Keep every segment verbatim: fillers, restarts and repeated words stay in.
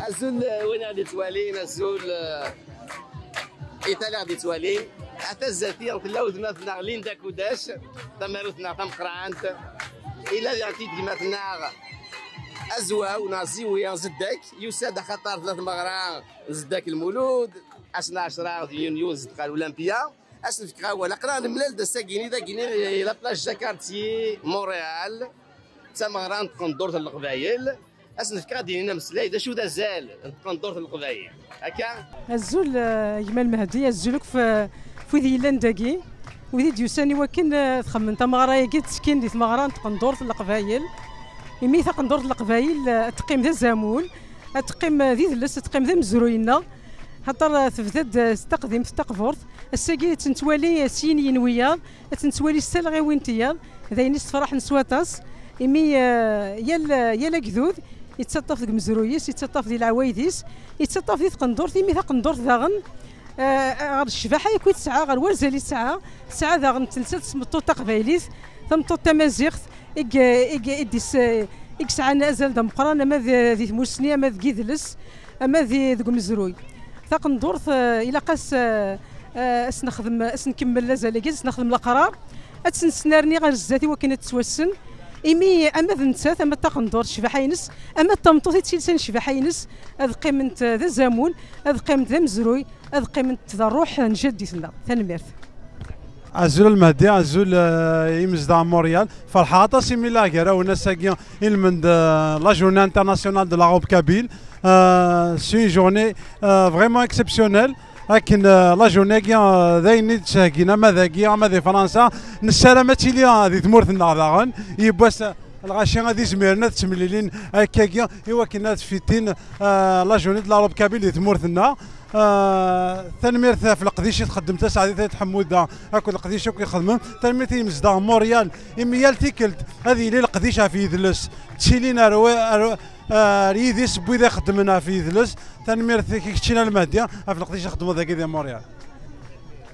Azul, eh, win aɣ-d-yettwalin, azul, eh, i tala aɣ-d-yettwalin. Ata zdat-i tella wetma-tneɣ Linda Kudac, tamarut-nneɣ tameqqrant. Ila diɣ-t-id gma-tneɣ Azwaw neɣ Ziwi Zeddak, yusa-d axaṭer tella tmeɣra n Zeddak Lmulud, ass n ɛecra di yunyu zedɣ Olympia. Ad s-nefk awal. Aql-aɣ nemlal-d ass-agi-nni dagi-nni i la plage Jacques Cartier, Montréal. D tameɣra n tqendurt n Leqbayel. Ad s-nefk ad d-inin ameslay, d acu d azal n tqendurt n Leqbayel? Akka? Azul, eh, gma Lmehdi, azul akk f-, f wid yellan dagi, wid i d-yusan i wakken, eh, ad xemmen tameɣra-agi, ttekkin di tmeɣra n tqendurt n Leqbayel. Imi taqendurt n Leqbayel, eh, ad teqqim d azamul, ad teqqim, eh, d idles, ad teqqim d amezruy-nneɣ, xaṭer, eh, tebda-d, eh, s taqdimt taqburt. Ass-agi ad tt-nettwali s yin n wiyaḍ, ad tt-nettwali s talɣiwin n tiyaḍ, d ayen i s-tefraḥen s waṭas, imi, eh, yal, yal agdud yettaṭṭaf deg umezruy-is, yettaṭṭaf di leɛwayed-is, yettaṭṭaf di tqendurt, imi taqendurt daɣen, eh, ɣer ccbaḥa yakk i tesɛa, ɣer wazal i tesɛa, tesɛa daɣen telsa-d s tmeṭṭut taqbaylit, tameṭṭut tamaziɣt, i g-, i g-, i dis-, i yesɛan azal d ameqqran, ama d, di tmussni, ama deg idles, ama di, deg umezruy. Taqendurt, eh, ilaq-as, eh, eh, as nexdem, as nkemmel azal-agi, as nexdem leqrar, ad tt-nesnerni ɣer zdat i wakken ad tettwassen, imi ama d nettat, ama d taqendurt, ccbaḥa-ines, ama d tameṭṭut i tt-ilsan ccbaḥa-ines, ad qqiment d azamul, ad qqiment d amezruy, ad qqiment d ṛṛuḥ n jaddit-nneɣ. Tanemmirt. Azul a Lmehdi, azul, eh, imezdaɣ n Montréal. Ferḥeɣ aṭas imi la gar-awen ass-agi ilmend, eh, la journée internationale de la robe kabyle. Euh, c'est une journée, euh, vraiment exceptionnelle. Akken, euh, la journée-agi, euh, d ayen i d-ttheggin ama dagi ama di Fransa. Nessaram ad tili, euh, di tmurt-nneɣ daɣen. Yiwwas, euh, lɣaci ad izmiren ad ttemlilin akkagi i wakken ad fitin, euh, la journée de la robe kabyle di tmurt-nneɣ. Ah, tanemmirt ɣef leqdic i txeddem Taseɛdit Ayt Ḥemmuda akked leqdic akk i txedmem. Tanemmirt i yimezdaɣ n Montréal, imi yal tikkelt ad yili leqdic ɣef yidles, ttilin ar, ar, ar yidis n wid ixeddmen ɣef yidles. Tanemmirt i keččina a Lmehdi ɣef leqdic i txeddmeḍ dagi di Montréal.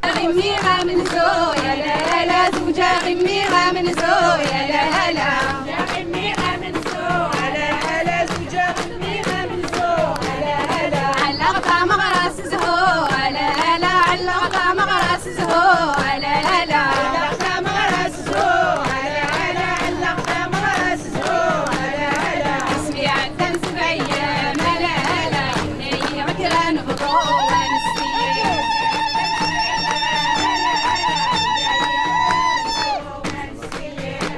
غمي غامن زو يا لا لا، زوجة غمي غامن زو يا لا لا. غمي غامن زو يا لا لا، زوجة غمي غامن زو يا لا لا. علقت مغرس زهو يا لا لا، علقت مغرس زهو يا لا لا. علقت مغرس زهو يا لا لا، علقت مغرس زهو يا لا لا. اسمي عدن سبعية ملالا، إني عكران بضوء ونسيم.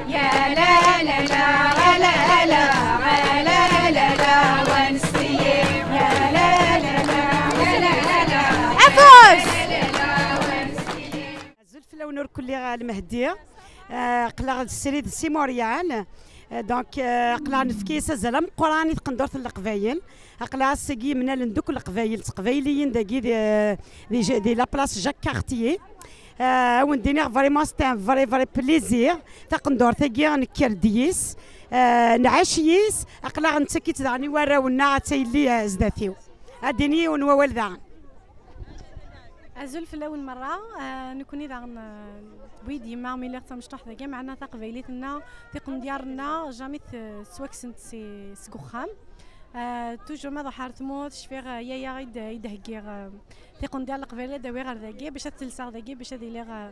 يا لا لا لا، يا لا لا، يا لا لا لا، ونسيم. يا لا لا لا، يا لا لا لا. Azul fell-awen ur kulli a Lmehdi. Ah, aql-aɣ d srid si Montréal. Ah, donc, ah, aql-aɣ nefka-as azal ameqqran i tqendurt n Leqbayel. Aql-aɣ ass-agi mnalen-d akk Leqbayel d Teqbayliyin dagi di, di, di la place Jacques Cartier. Ah, ad wen-d-iniɣ vraiment c'est un vrai, vrai plaisir. Taqendurt-agi nekker-d yis, ah, nɛac yis, aql-aɣ nettak-itt daɣen i warraw-nneɣ, atta yelli, ah, zdat-iw. Ad d-ini yiwen wawal daɣen. Azul fell-awen merra. Ah, nekkni daɣen, ah, tewwi-d yemma mi lliɣ d tamecṭuḥt dagi, meɛna taqbaylit-nneɣ, tiqendyar-nneɣ, jamais t-, tettwaksent si, seg uxxam. Ah, toujours ma ḍuḥ ar tmurt, cfiɣ, ah, yaya i d-, i d-heggiɣ, ah, tiqendyar n Leqbayel ad d-awiɣ ar dagi, bac ad t-lseɣ dagi, bac ad iliɣ, ah,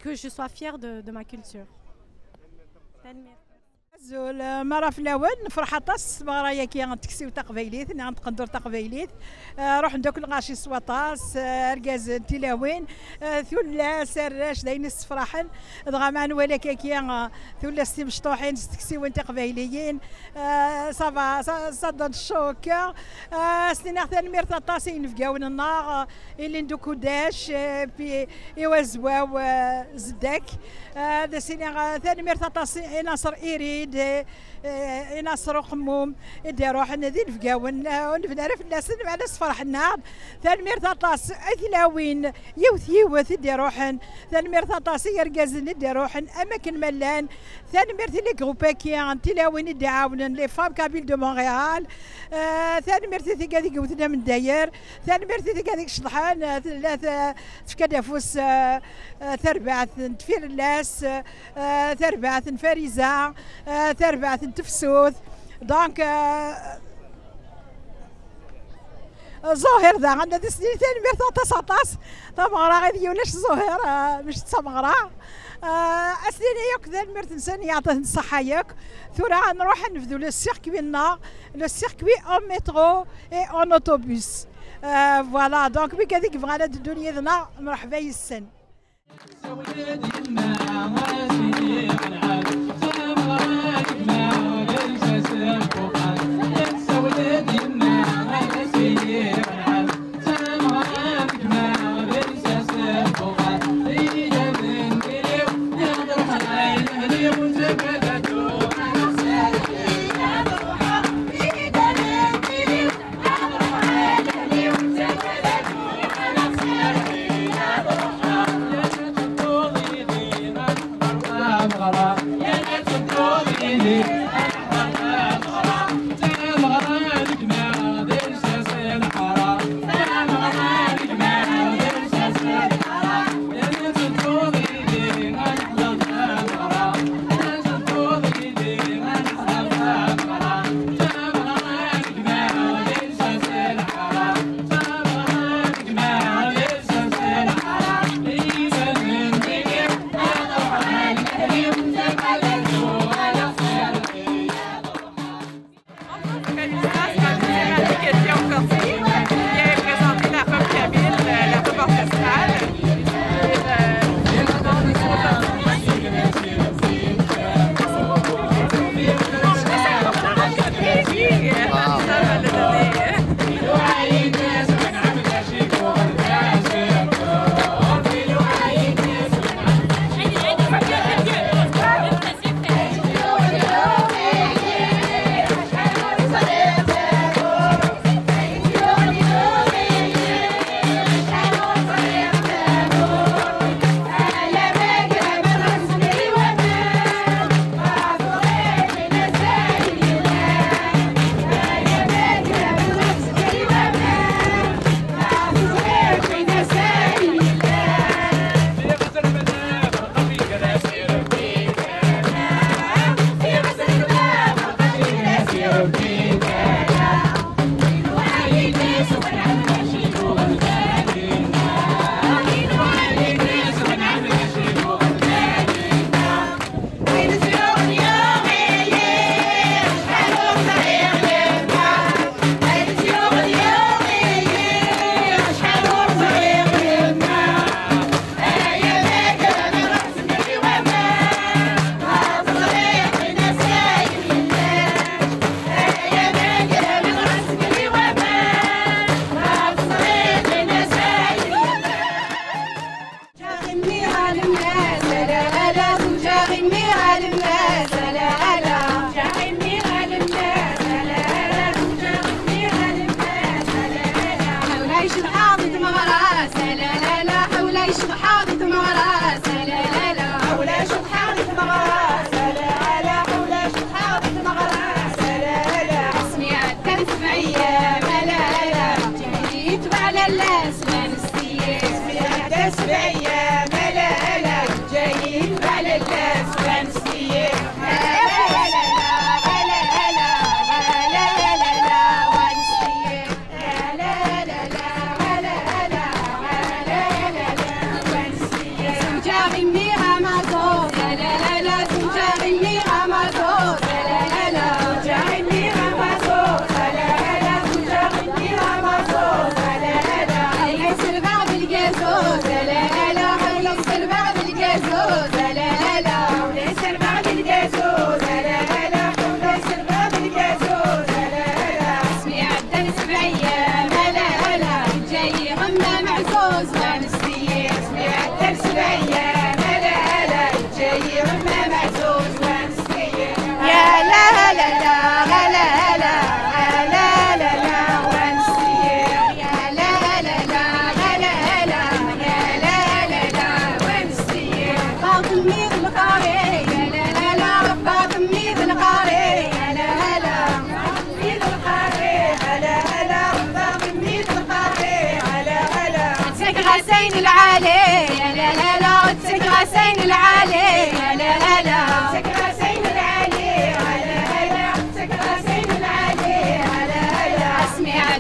que je sois fière de, de ma culture. Tanemmirt. Azul, eh, mara fell-awen, nefreḥ aṭas s tmeɣra-yagi n tektiwt taqbaylit, neɣ n tqendurt taqbaylit. Eh, ruḥen-d akk lɣaci s waṭas, eh, argazen, tilawin, eh, tullas, arrac, d ayen issefraḥen. Dɣa ma nwala kaki, eh, tullas timecṭuḥin s teksiwin tiqbayliyin, eh, ça va, ça, ça donne chaud au cœur. Eh, s-niniɣ tanemmirt aṭas i yinebgawen-nneɣ, eh, i Linda Kudac, eh, puis i Wazwaw, eh, Zeddak. Eh, ad as-iniɣ, eh, tanemmirt aṭas i Naṣer Irid, eh, eh, i Naṣer Uqemmum, i d-iruḥen d inebgawen, eh, ur nebni ara fell-asen, meɛna sferḥen-aɣ-d. Tanemmirt aṭas i tlawin, yiwet yiwet i d-iruḥen. Tanemmirt aṭas i yergazen i d-iruḥen, am akken ma llan. Tanemmirt i les groupes-agi n tilawin i d-iɛawnen, les femmes kabyles de Montréal. Eh, tanemmirt i tigad i yewten amendayer. Tanemmirt i tigad i iceḍḥen, eh, tella, eh, tefka-d afus, eh, eh, tarbaɛt n Tfirellas, eh, tarbaɛt n Fariza, eh, tarbaɛt n Tefsut. Donc, eh, Ẓuhir daɣen, ad as-nini tanemmirt aṭas, aṭas. Tameɣra i d-yulac Ẓuhir, ah, mačči d tameɣra. Ah, ad as-nini yakk tanemmirt-nsen, yeɛṭi-ten ṣṣeḥḥa yakk. Tura ad nruḥ ad nebdu le circuit-nneɣ, le circuit en métro et en autobus. Ah, voilà, donc wigad i yebɣan ad ddun yid-neɣ, mreḥba yes-sen.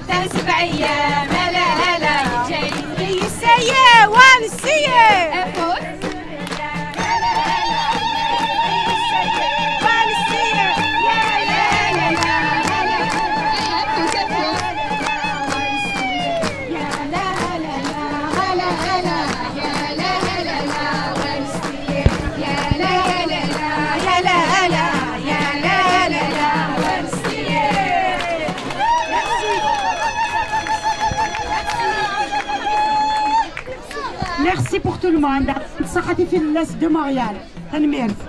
Ten sebɛiyya, mala ala, jay. Yessayya, wa nessiyya. Afut. Merci pour tout le monde. Ṣaḥat i tillas de Montréal. Tanemmirt.